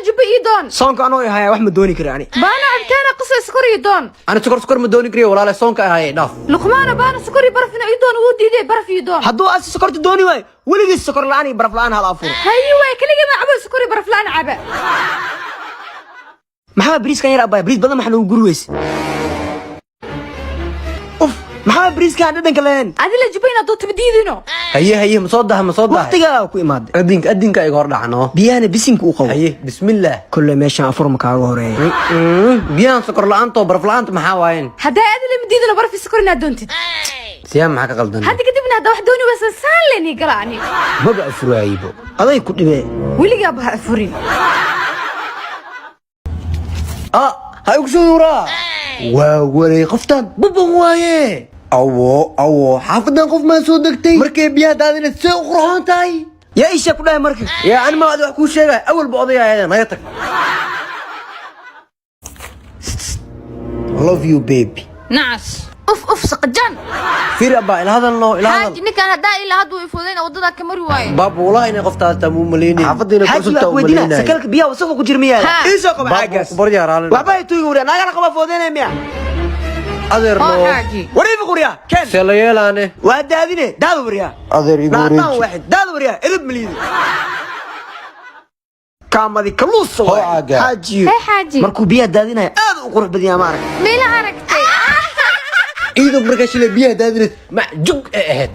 Jubba ii doon. Soonka anoo ahaya wax ma dooni kara ani. Baana, cabitaana qasay, sokor ii doon. Ani sokor sokor ma dooni kariyo, walaale, soonka ahaye, dhaaf. Luqmaana, baana sokor iyo barafina ii doon, wuu diiday, baraf ii doon. Hadduu asi sokorta dooni waayo, weligiis sokor la'aan iyo baraf la'aan hal afuro. Haye waay, keligii ma cabo sokor iyo baraf la'aan caba. Maxaa bariiskan yar, abaya? Bariis badan maxaa noogu guri weyse? Uf, maxaa bariiskan dhadhanka lahayn? Adila jubba inaad doonto ma diidino. Haye, haye, ma soo daha, ma soo daha. Waqtigaa ku imaaday. Adinka, adinka iga hor dhacno. Biyahana bisinka u qabo. Haye, bismillaah. Kolle meeshaan afur ma kaaga horeeya. Biyahan sokor la'aanta oo baraf la'aanta maxaa waayeen? Haddaa adila ma diidino baraf iyo sokor inaad doontid. Siyaa, maxaa ka qaldan? Hadda kadibna haddaa wax dooni weysan, saan leenii gala ani. Maba afuraayibo. Aday ku dhibee. Weligaaba ha afurin. Ah, ha igu soo yuraa. Waa waray, qoftaan buban waaye. Awo awo, xaafadan qof maa soo degtay? Markay biyaha daadina see u qurxoon tahay. Yaa isha ku dhahay marka? Yaa ani ma adi wax kuu sheegay? Awalba odaya ayada naga tag. Love you, baby. Nacas, uf uf, saqajan. Fiir abaa, ila hadalno, ila hadal. Xaaji, ninkan haddaa ilaa hadduu ifudayna waddadaa ka mari waaye. Baab, wallahi inay qoftaas taa muu malaynayn, xaafadiina Xaaji kucusubtaa waa u weydiina malaynay. Sakalka biyaha wasaqda ku jira miyaa? Ha. Ii soo qaba Baab, caagaas. ku baryaa raalli. Waxba ay tuugi wariya, naagana qaba foodeynaya miya? Adeer. Oo No. xaaji. Wariifi quriya keen. See la yeelaane? Waa daadine, daada wariya. Adeer, igu Laataan wareeji. waaxid, daada wariya, edeb maliidi kaamadi kaluusa. Hoo Waay. caaga. Xaaji. Hee xaaji. Markuu biyaha daadinaya aad u qurux badan yahay, ma arag? Meela aragtay? Iidoo markaa shilay biyaha daadinayd mac jug ee ahayd.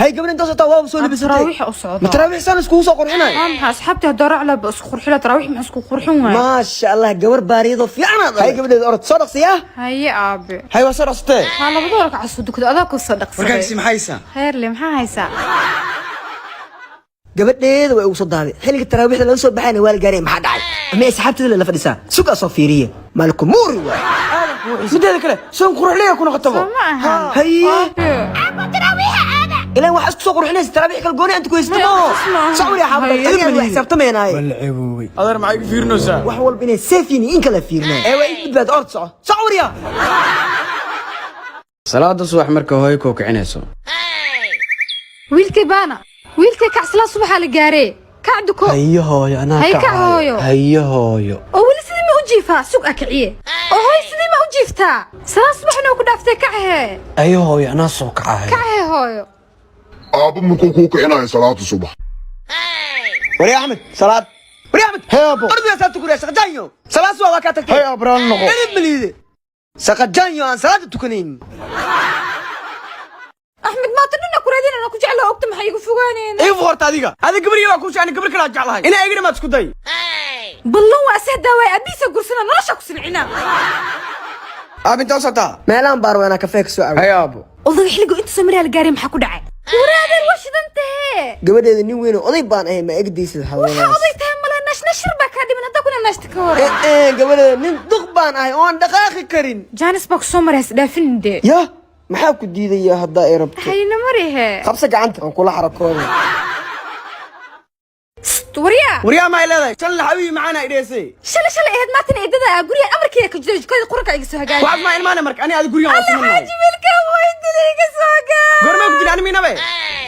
Hay gabadh, intaas taa waa soo labisatay. Taraawiix u socdaa. Ma taraawiix saan iskugu soo qurxinay? Waa maxaa asxaabtii haddaa racla ba isku qurxila, taraawiix maxaa isku qurxin waaya? Maasha Allah, gabar baariyadoo fiican aad. Hay gabadheed, orod soo dhaqsiya. Haye aabe. Hay, waa soo dhaqsatee. Haa, labada ragca soo dukada, adaa ku soo dhaqsaday. Warkaagsi maxaysa? Khayrle, maxaa haysaa? Gabadheeda way ugu soo daaday xilliga taraawiixda laga soo baxayna, waa la gaaray. Maxaa dhacay? Ama asxaabteeda la fadhisaa? Sugaa soo fiiriye, maalku muuri waay. Mideeda kale soon quruxleya ku noqotabo. Soo ma ahan? Haye. Aabe. Ilaan waxaa isku soo qurxinaysa taraawiix kala gooni anta ku haysta. Maya, moo qasas maaha. sawir xaafada. Haye. Adiga wax xisaabtamaynaay. Ceeboobay adeer, maxay igu fiirinaysaa? Wax walba inay safe yihiin in kala fiirinay ee waa ig badbaad. Orod soco, sawiriya. Salaada subax marka hooyo koo kicinayso. Wiilkay baana, wiilkay, kacsilaa, subaxaa la gaaree, kac duko. Haye hooyo, anaa Hay, kac kacaayo. hooyo. Haye hooyo. Oo weli sidii ma u jiifaa? Sug a kiciye. Oo hooy, sidii ma u jiiftaa? Salaad subaxna oo ku dhaaftay, kac hee. Haye hooyo, anaa soo kacayo. Kac hee hooyo. Aabba markuu kuu kicinayo salaada subax. Wari Axmed salaad, wari Axmed. Hee abo. Ordiga salaad tukuriya, shaqajaanyo, salaad subax waa kaa tagtay. Hay abraan noqo. Edeb maliide, shaqajaanyo aan salaada tukanayn. Axmed, maanta dhina ku raadinana, ku jeclaa, ogta, maxay igu fogaaneen? Igu horta adiga, adiga gabar waa ku jeclay, gabar kale aad jeclahay inaa iga dhamaad isku day. Ballan waa sahdaa waay, abiisa gursana, nolosha ku silcina. Aab, intaa socotaa? Meelaan baar waa inaa kafee ka soo cabo. Hay aabo. Odaga xilliga inta soo maraa la gaaray, maxaa ku dhacay? Waraadeen, waa shidan tahee. Gabadheeda, nin weyn oo oday baan ahay, ma egdaysid? Waxaa Haweenaas. Oday tahay male, nashnashir baa kaa dhiman, haddaa kuna naashta ka hor. Eh, gabadheeda, nin duq baan ahay oo aan dhaqaaqi karin. Jaanis baa ku soo maray, isdhaafin dee. Yah, maxaa ku diidaya haddaa ay rabto? Hayna marihe. Qabsa gacanta aan kula xarakooda. Waryaa. Waryaa, ma ay leedahay shan laxawiyi macaana idheesay? Shalay shalay ahayd, maatan eedada ah guriga amarkeeda ka jiro, jikada quranka iga soo hagaaji. Waxaad maa ilmaana marka ani adi gurigan waa Alla. simannahay. Xaaji, wiilkan way dilay, iga soo gaar. Goormaa ku dili ani miinabe?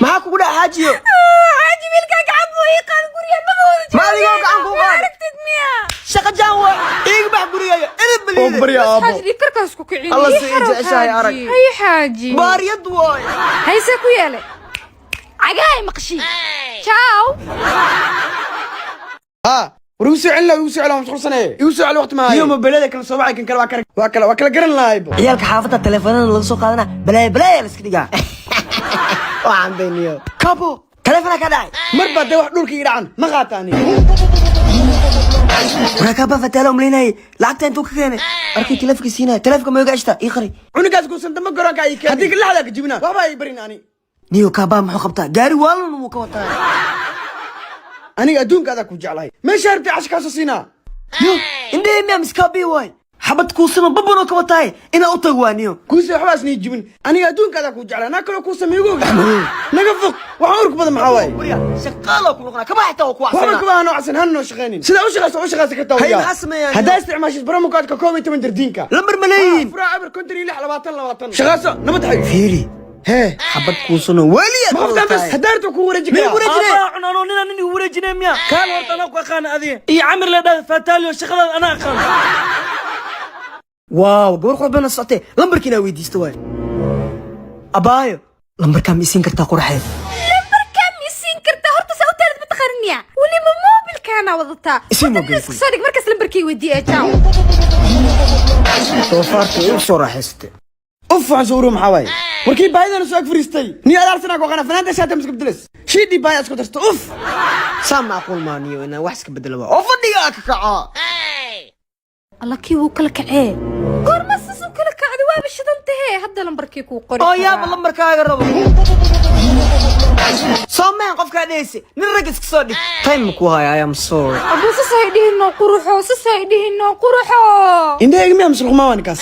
Maxaa kugu dhaca, xaajiyo? Xaaji, wiilkan gacan buu ii qaad, guriga maba wada. Ma adigoo gacan kuu Ma qaaday? aragtid miya? Shaqa jaan waa iiga bax gurigaaga, edeb Oo baliide. barya aabo. Xaaji, dhiig karkaas ku kicin. Alla, Ii si ii xarow, jeceshahay xaaji. arag. Haye xaaji. Baariyad waay. Haysee ku yeelay cagahay maqshi, ciao. Ha, war igu soo celin laha, igu soo celin, waan mashquulsanaye, igu soo celi, waqti maayo iyo mobilada kala soo wacay, kan kale waa kala garan lahaybo. Ciyaalka xaafadda taleefanada laga soo qaadana, balaaya balaaya la iska dhigaa. Waxaan bayniyo kabo taleefana ka dhacay. Mar baa dee wax dhulka ii dhacan ma qaata aniga. Waraa, kaaba fataala umleynayay, lacagta intuu ka keenay? Arkay taleefanka siinaya, taleefanka ma iga ceshta? Ii qari. Cunugaas guusanta ma garoonka ay keen, haddii laxdaa ka jibina waxba ay barin ani. Niyo, kaabaa muxuu qabtaa? Gaari waalan wuu ka wataa. Aniga adduunka adaa ku jeclahay, meesha rabtay casho kaasoo siinaa. Yo, indhahey miyaa miskaabii waay? Xabad kuusama babun oo ka wataay, inaa u tag waa niyo. Kuuse waxbaas nii jibin, aniga adduunka adaa ku jeclahay, naa kaloo kuu sameeyo ugu oga naga fog, waxaan urka badan maxaa waaye? Shaqaaloo ku noqonaa, kaba xitaa waa ku waxba waxsana. kaba noocsan han noo shaqaynin, sidaa u shaqaysa u shaqaysa kartaa. Hay, maxaa sameeyaan? Haddaa isticmaashid promo code-ka 11 dardiinka. Lambar ma leeyihiin? Furaa 0 56 20 20, shaqayso, nabad xay. Fiiri. Hee. Xabad kuusano weliya. Ma qoftaan bas hadaartu ku wareeji Miyuu karaa. wareejinay? Aabbaha cun anoo ninaa nin igu wareejinay miya? Kaan horta anaa ku aqaana adiga iyo Camir la dhahda Fataalio, shaqadaada anaa aqaan. Waaw, gabar qurux badan socotee, lambarkiina weydiista waay. Abaayo, lambarkaa ma isiin kartaa, qurxeed? Lambarkaa ma isiin kartaa? Horta saa u taalid ma taqaaniniya? Weliba moobilkaana wadataa. Isii Wadada moobilkii. Iska soo dhig markaas lambarkii weydiiye, jaaw. Doofaarka igu soo raaxaysatay. Uf, waxaan soo urur maxaa waaye? Warkii baahidana soo ag fariistay. Ni adaarsanaa ku aqaana fanaanta shaata miska bedeles. Shiidii baahida isku darsto. Uf. Saa macquul maaniyo inaan wax iska bedelo waa oo fadhigaa ka kacaa. Alla, kii wuu kala kacee. Goorma saas u kala kacday? Waaba shidan tahee, hadda lambarkii kuu qori Oo karaa. Yaaba lambarkaaga rabo soo meen qofkaa dhehaysa nin rag iska soo dhig time ku haya. I am sorry. Abuu, sas hay dhihinoo quruxo, sas hay dhihinoo quruxo. Indhahayga miyaa masluqmaa waa ninkaas?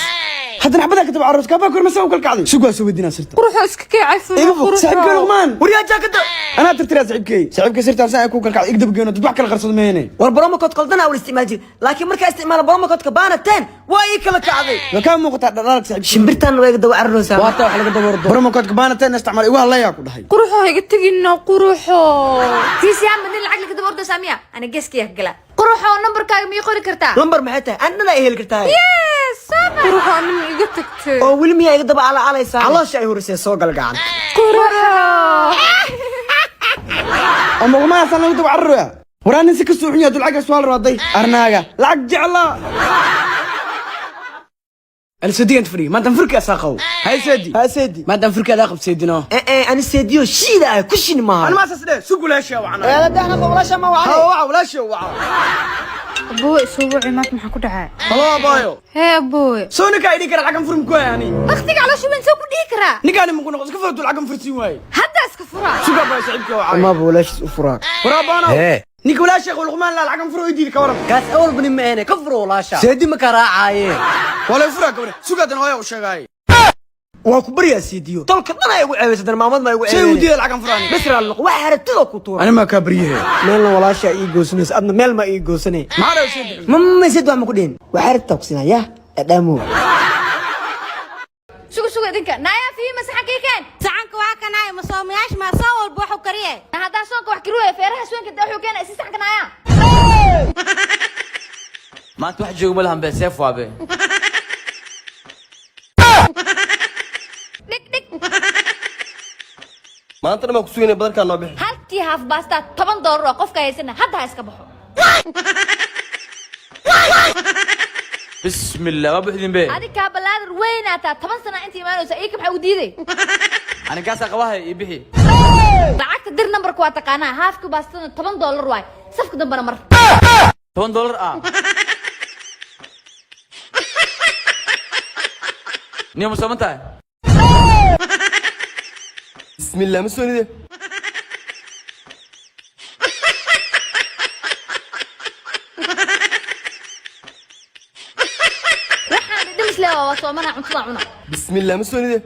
Haddana xabadaa ka daba carruus kaabaa korma saa u kala kacday. Sugaa soo weydiinaa sirta. Quruxo, iska kee cafino. Iga fog saaxiibkay Luqmaan. Waryaa, jaakada. Anaa tirtiraa saaxiibkay. Saaxiibkay sirtaan saa ay ku kala kacday. Igdab geeno dad wax kala qarsado meene. War, promo code qaldan aa wala isticmaal jiri, laakiin markaa isticmaala promo codeka baana 10 waa ii kala kacday. Waa kaa muuqataa dhaldhalaalka saaxiibkay. Shimbirtan waa iga daba cararaysaa. Waa taa wax laga daba ordo. Promo code baana 10 isticmaal igu hadlayaa ku dhahay. Quruxo, iga tegino quruxo. Tiisiyaa madin lacag laga daba ordaysaa miya? Ana geeskiya gala. Quruxo, nambarkaaga miyay qori kartaa? Lambar maxay tahay? Annana ay heli kartaa. Quruxo, anima iga tagtay. Oo weli miyaa iga daba alaalaysaa? Caloosha ay horisay, soo gal gacanta. Quruxo. Ama Luqmaan saan lagu daba carruya. Waraa nin si kasoo xun yahay lacag su'aal raaday. Arnaaga lacag jeclaa. Alsadigan fadhiyo maanta furka asaa qabo. Hay seedi. Ha seedi. Maanta furka adaa qab seedino. Ee ee, ani seediyo shiida ah ku shin maaha. Anma asas dhe sug walaasha wacna. Eedana walaasha ma Ha wacay. waca walaasha waca. Abuu, isoo wici maanta, maxaa ku dhacay? Halo abaayo. Hee abuu. Soo ninka ay dhigi kara lacagan furim ku hayani. Baktiga caloosha weyn soo ku dhihi karaa. Ninkaani muku noqon iska furo lacagan fursin waaye. Hadda iska furaa. Suga abaayo, saaxiibkay wacay. Amaaba walaashiis u furaa. Waraa baano. Hee. Ninka walaasha Luqmaan la lacagan furo idiid ka waran. Kaas awalba nin ma ahne, ka furo walaasha, seedi ma karaacaaye. Walay furaa gabadha. Suga dan hooya u sheegay. Waa ku baryaa seediyo, tolka dhan ay ugu ceebaysa dan maamad ma igu Shay ceebaysa. u diiday lacagan furaani. Bas raal noqo, wax haratidoo ku tuura. Ani ma ka baryahe. Meelna walaasha ii goosanaysa, adna meel ma ii goosanay. Maxaa dhaw seedi? Ma seed wax ma ku dhihin, waxaa rabtaa ku siinaa yaa dhadhaamo. Suga, suga idinka. Naaya fiima, saxankii keen. Saxanka waa kanaay. Masoomayaasha maa soo walba waxu kariye? Na haddaa soonka wax karuwaya feeraha suwanka daa wuxuu keenay si saxanka naaya. Maanta wax joogo ma lahan be, seef waa be. Dhig dhig. Maantana maan ku sugaynay, badarkaa noo bixi. Halkii haaf baastaa $10 oo qofka haysana hadda ha iska baxo. Bismillah, waa buuxdin be. Adig kaa balaadar weynaataa, 10 sana inta imaanaysa ii ka maxaa u diiday? Aninkaasaa qabahay ii bixi. Lacagta dir, nambarka waa taqaanaa. Haafka baastada $10 waay, safka dambena mar. $10 ah niyo ma sooman tahay? Bismillah, ma soonide. Waxaan dhidhimis leewa waa soomana, cuntada cuna. Bismillah, ma soonide.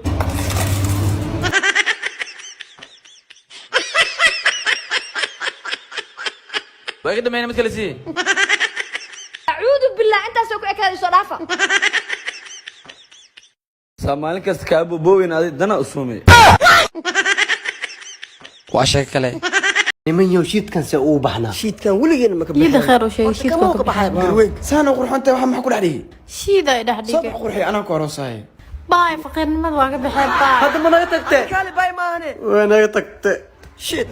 Waa iga dhamayna, mid kale sii. Acuudu billah, intaasoo ku ekaada isoo dhaafa. Saa maalin kasta kaa boobooweyn adi dana u soomay. Waa sheeko kale. Niman yow, shiidkan see uu baxnaa? Shiidkan weligeena ma ka Yida bixin. khayr u sheegay, shiidka Kamuu ka ka baxay. Garweyn. Saana qurxontay waxa maxaa ku dhex dhihi? Shiida ay dhex Soo dhigay. bax qurxi anaa ku aroosahay. Baay, faqiirnimada waa ka baxeen, baay. Hadda ma naga tagte? Kaali bay maahane. Way naga tagte. Shit.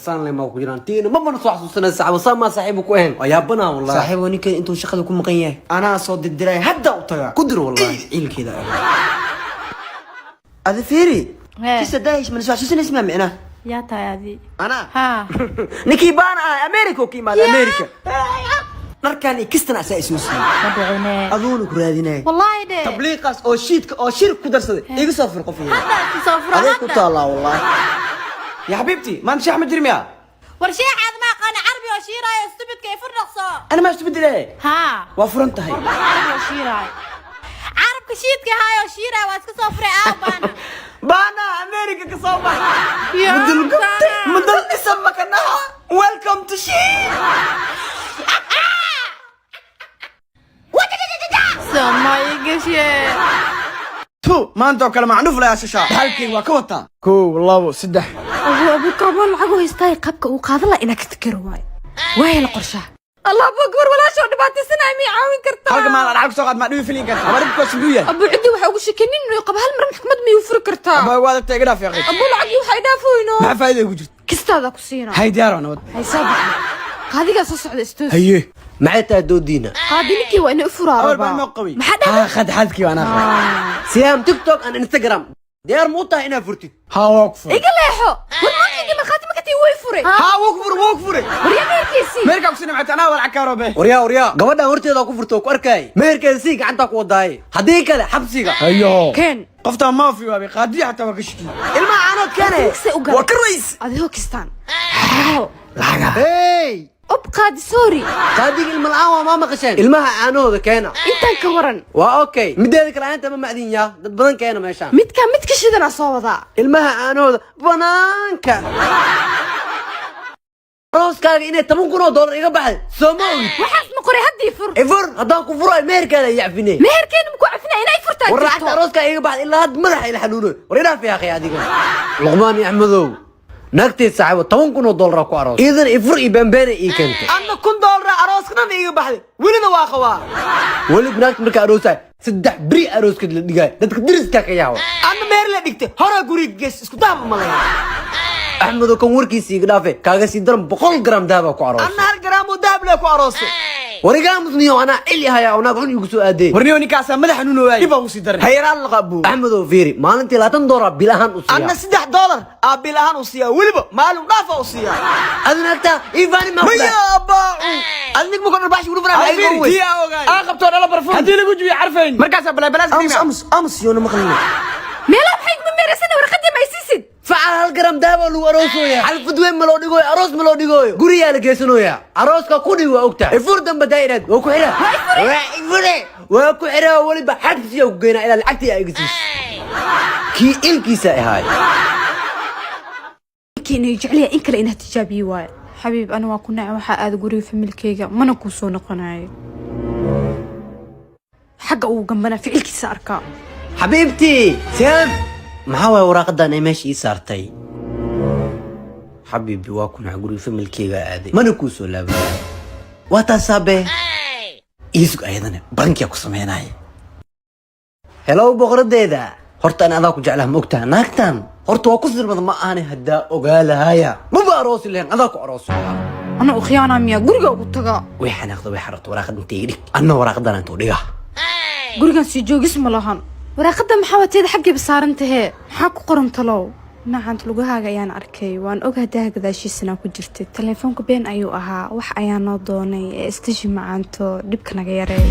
Saan le maa ku jiraan tiina ma bana soo xasuusanay saxbo saa maa saaxiibu ku ahayn waa yaabanaa wallahi. Saaxiibo, ninkan intuu shaqada ku maqan yahay anaa soo dirdiray, hadda u tagaa. Ku dir wallahi. Ciilkeeda adi fiiri. Hee. Kisa daahish mana soo xasuusanaysa maa micnaa? Yaa tahay adi? Anaa haa. Ninkii baana ahay, America oo ka imaada America, dharkan iyo kistan asaa isoo siiyey. Ma dhicine. Aduuna ku raadinaya. Wallaahi de. Tabliiqaas oo shiidka oo shir ku darsaday iga soo fur qof. Hadda iska soo furo. Adee ku hadda. taallaa wallaahi. Ya xabiibti, maanta sheex ma jiri miya? War sheexaad ma aqaana, carbi oo shiiraayo stupidka ay fur dhaqso. Ana ma isbedele. Haa. Waa furan tahay. Warbax, carbi oo shiiraayo, carabka shiidka ahaayo shiiraayo waa iska soo furay aabaana. Baana America ka soo bax. Yaa Mudul gubtay. Baana. Mudul dhisan makanaha. Welcome to shiid. Sama iga shee. Tu maanta oo kale macnuf layaa shashaa. Halkay waa ka wataa. Kow, labo, saddex. Abu abu kaabaan lacag u haystaa, qabka uu qaadan lahaa inaa ka fikiro waayo. Waa hela qorshaha. Allah akbar, walaasha oo dhibaataysanaya, miyay caawin kartaa? Halka maal lacag soo qaad, ma dhibi filin kartaa. Ama dhibkaas muxuu yahay? Abu, ciddi waxa ugu shekenin inuu qabo, hal mar maxkamad miyuu furi kartaa? Abaa, waa adagta, iga dhaaf yaaqay. Abu, lacagii waxay dhaafoyno. Maxaa faa'iida ugu jirta? Kistaada ku siina. Hay, diyaar waa, nabad. Hay, soo baxa. Qaadigaa soo socda, istoos. Haye. Maxay tahay doodiina? Qaadi, ninkii waa inay u furaa Awal baan rabaa. noo qabi. Maxaa dhahay? Ha, khad xadkii waan aqra. Siyaam, TikTok and Instagram diyaar ma u tahay inaad furtid? Ha, waa ku furay. Iga leexo. War mawjidi markhaati ma ka tii? Way furay. Ha, wuu ku furay, wuu ku furay. Waryaa, meherkiisii. Meherkaa ku sinay macta, anaa wal cakaaro be. Waryaa, waryaa, gabadhan horteeda ku furto oo ku arkay, meherkeeda sii gacantaa ku wadaaye, haddii kale xabsiga. Hayo. Keen. Qofta maafi waa qaadiya, xataa waa ka shiki. Ilmaha caanood keene. Se u galay. Waa ka rays. Adigoo kistaan. Hey! Ob, qaadi, sorry. Qaadiga ilma la'aan waa, maa maqasheen? Ilmaha caanahooda keena. Intaan ka waran? Waa okay. Mideeda kale, aanta ma macdin yaa dad badan keena meeshaan. Midkaa mid ka shidanaa soo wadaa. Ilmaha caanahooda banaanka. Arooskaaga inay $10,000 iga baxday soo ma ogid? Waxaas ma qoray, haddii fur. Ifur haddaan ku furayo, meherkaada yacfine. Meherkeena maku cafinaa inay furtaa War, lacagta jirto. arooskaa iga baxday ilaa hadda madaxa ila xanuunoy. War, idhaaf yaaqay. Adiga Luqmaan iyo Axmedow, naagteed saaxiibo $10,000 ku aroos, iidan ifur iyo beenbeena ii keentay. Anna $1,000 arooska dhan iga baxday, welina waa qabaa. Weliba naagta markaa aroosaay, 3 beri arooskeed la dhigaay, dadka deriskaa ka yaaba. Anna meher la dhigtay horaa, guriga gees isku dahaba malaya. Axmedow, kan warkiisa iga dhaafe, kaaga sii daran, 100 garam dahaba ku aroos. Anna 1 garaam oo dahab lee ku aroosay. Warigaa musniyo, anaa cili hayaa oo naag xun igu soo aadee. Warniyo, ninkaasaa madax xanuun waayay. Dhib baa ugu sii daran. Hayaraan laqabu. Axmedow, fiiri, maalintii $20 bil ahaan u siiya. Anna $3 aa bil ahaan u siiyaa, weliba maalin dhaafa u siiyaa. Adi naagta ifaani maa? Maya abaacu, adinig muka dharbaashi ugu Aa, fiiri, tii aa ogaay. Aa qabto dhala barfuun. Haddii lagu jibiyo carfayn. Markaasaa balaa balaas. Amus, amus, amus, yoona maqlina. Meelaha maxay kuma meeraysana? Warqadii ma aysiisid? Facal, 1 garam dahaba lagu aroosooya, xalfad weyn ma loo dhigooyo, aroos ma loo dhigooyo, guriyaa la geysanooya. Arooska ku dhig, waa ogtahay. Ifur damba daa'iraad waa ku xidha, waa ifure, waa ku xidha, weliba xabsiyaa ku geynaa ilaa lacagtii aa iga siiso. Kii ilkiisa ahaay. Ninkii inay jecel yahay in kale inaad tijaabiyo waayo. Xabiib, ana waa ku nacay, waxaa aada guriga familkeyga, mana kuu soo noqonayo. Xagga uu gambana ficilkiisa arkaa. Xabiibtii Siam, maxaa waay waraaqadan ay meesha ii saartay? Xabiibi, waa ku naca, guriga familkeyga aaday, mana kuu soo laabanaayo. Waa taasaabe iisug, ayadana bankiya ku sameynaya. Helow, boqoradeeda, horta ani adaa ku jeclaha, ma ogtaha? Naagtan horta waa ku sirmada, ma ahani haddaa ogaa lahaya maba aroosi lahayn, adaa ku aroosi lahaa. Ana u khiyaanaa miyaa? Guriga ugu tagaa. Way xanaaqda, way xararta. Waraaqad intay iga dhig, anna waraaqadan intuu dhiga. Gurigan sii joogis ma lahan. Waraaqada maxaa wateeda? Xaggeeba saaran tahee, maxaa ku qoran talow? Macant, lugahaaga ayaan arkay, waan ogaa daha gadaashiisana ku jirtay. Telefoonka been ayuu ahaa, wax ayaa noo doonay ee istaji macaanto, dhibka naga yareey.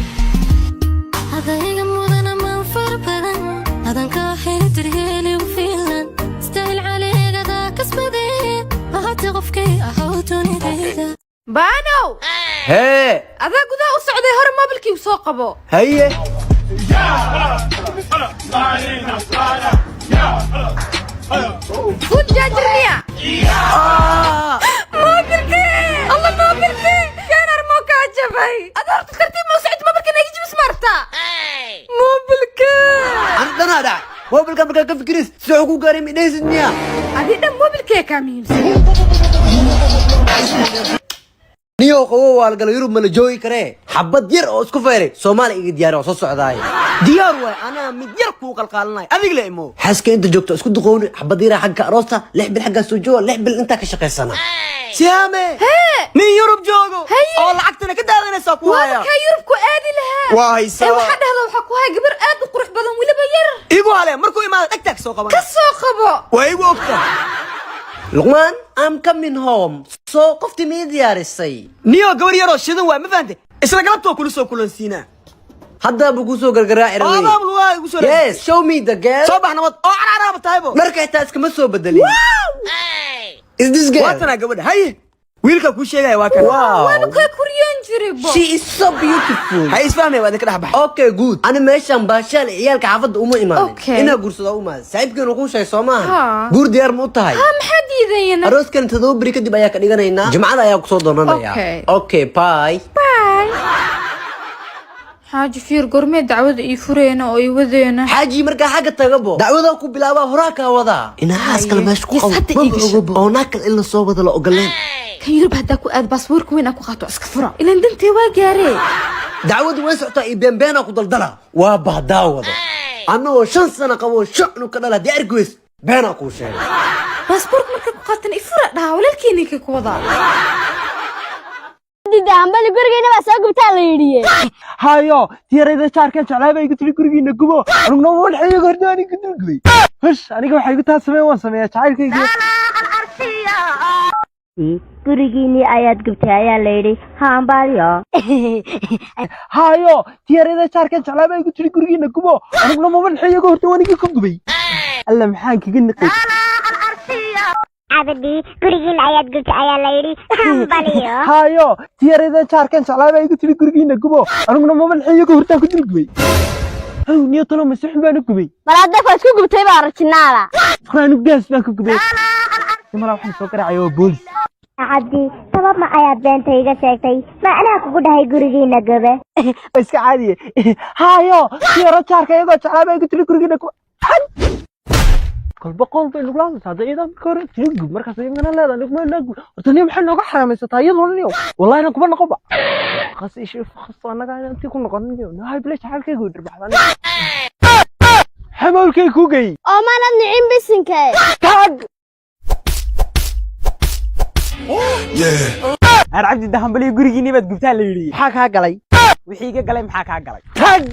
Adayga mudana maan fara badan, adanka heli daryeeli u filan, istahil caleegada kasbadee, ahate qofkay ahaw dunidayda. Baanow. Hee. Adaa gudaha u socday, hore moobilkii soo qabo. Haye. Fuud jaajir miya? Moobilkii, alla, moobilkii keenar moo kaa jabay? Ada horta tartiib ma u socod, moobilka naga jibis maarta moobilkii. Ani dhanaa dhacay moobilka, markaa ka fikiris si wuxuu ku gaaray midhaysid miya? Adii dhan moobilkee kaa muhiimsan. Niyow, qabow waa la gala, Yurub ma la joogi karee. Xabad yar oo isku fayray Soomaaliya iga diyaari, waa soo socdaaye. Diyaar waay, anaa mid yar kuu qalqaalanay, adig le imo. Xaaska inta joogto isku duqooni, xabad yaraa xagga aroosta, 6 bil xaggaa soo jooga, 6 bil intaa ka shaqaysana. Siyaame, nin Yurub joogo oo lacagtana ka daadanaysaa ku Waaba haya. Kaa Yurub ku aadi lahaa. Waa haysaa. Ee waxaa dhahda, waxaa ku haya gabar aad u qurux badan, weliba yar. Igu hale, markuu imaado dhegtaag soo qaban. Ka soo qabo. Waa igu ogta. Luqmaan, I'm coming home, soo qoftii mii diyaarisay? Niyo, gabar yaroo shidan waay, ma fahante? Isla galabta waa kula soo kulansiinaa. Hadda buu kusoo gargaraaci rabay. Aadaab lugaha igu soo. Yes, show me the girl. Soo bax nabad oo carcaraaba tahaybo. Dharka xitaa iskama soo bedelin. Is this girl? Waa tanaa gabadha. Haye, wiilka kuu sheegaya waa kan. Wow. Waana kaa kuryoon jiray bo. She is so beautiful. Ha isfahmaya, waa idinka dhex baxa. Okay, good. Ani meeshan baashaal ciyaalka xaafadda uma imaanin. Okay. Inaa guursado uma. Saaxiibkeen kuu sheegay soo maaha? Ha. Guur diyaar ma u tahay? Ha, maxaa diidayana? Arooskan 7 beri kadib ayaa ka dhiganaynaa. Jimcada ayaa kusoo doonanaya. Okay. Okay, bye. Bye. Xaaji fiir, gormee dacwada ii fureena oo ii wadeena? Xaaji, markaa xagga tagabo dacwadaa ku bilaabaa, horaa kaa wadaa inaa xaas kale meesha ku Yes, qabo. hadda Maba ii gasho. ogobo oo naag kale in la soo wada la ogoleen. Kan Yurub haddaa ku aad, baasboorka weyn aa ku qaato, iska fura, ilaan dantee waa gaaree. Dacwadu way socotaa iyo beenbeenaa ku daldala waa bahdaa wado annagoo 5 sano qabo, 5 cunug ka dhala. Haddii arki weys, beenaa kuu sheegay. Baasboorka markaa ku qaatan ifura dhaha, walaalkeenii ka ku wadaa. Hambali, gurigeena waa soo gubtaa la yidhi. Hayo, tiyarayda jaarkan jeclaa baa igu tiri gurigiina gubo, anugna waan xeeyo horda aniga dul gubay. Hush, aniga waxay igu taa sameyn, waan sameeyaa jacaylkayga. Gurigiinii ayaad gubtay ayaa la yidhi, hambalyo. Hayo, tiyarayda jaarkan jeclaa baa igu tiri gurigiina gubo, anugna maban xeeyo horda aniga ku gubay. Alla, maxaan kaga niqay? Cabadi, gurigiina ayaad gubtay ayaa la yidhi, hambalyo. Hayo, tiyarayda jaarkan jeclaa baa igu tiri gurigiina gubo, anugna maban xeeyo hortaan ku dul gubay. Haw, niyo talo masixin baan u gubay. Malaadaf waa isku gubtay baa rajinaala. Anu gaas baan ku gubay mala, waxaan soo garaacay waa boolis. Cabdi, sabab ma ayaad beenta iga sheegtay? Ma anaa kugu dhahay gurigiina gobe? Waa iska caadiye. Hayo, tiyaro jaarka iyagoo jeclaa baa igu tiri gurigiina gubo. Kolba qowl bay nagula hadlaysaa. Hadda iyadoo marka hore tiri gub, markaas iyagana leedahay niguma naa gub. Horta niyo, maxay nooga xaraamaysataa iyadoo niyo? Wallahi na kuma noqoba khas ishi khasto annaga intii ku noqon niyo nahay bile jacaylkaygu dhirbaxda xamawlkay ku geey. Oo maanad nicin bisinke. Taag. Ar Cabdi, dahambaliyo, gurigiinii baad gubtaa la yidhi. Maxaa kaa galay? Wixii iga galay maxaa kaa galay? Tag.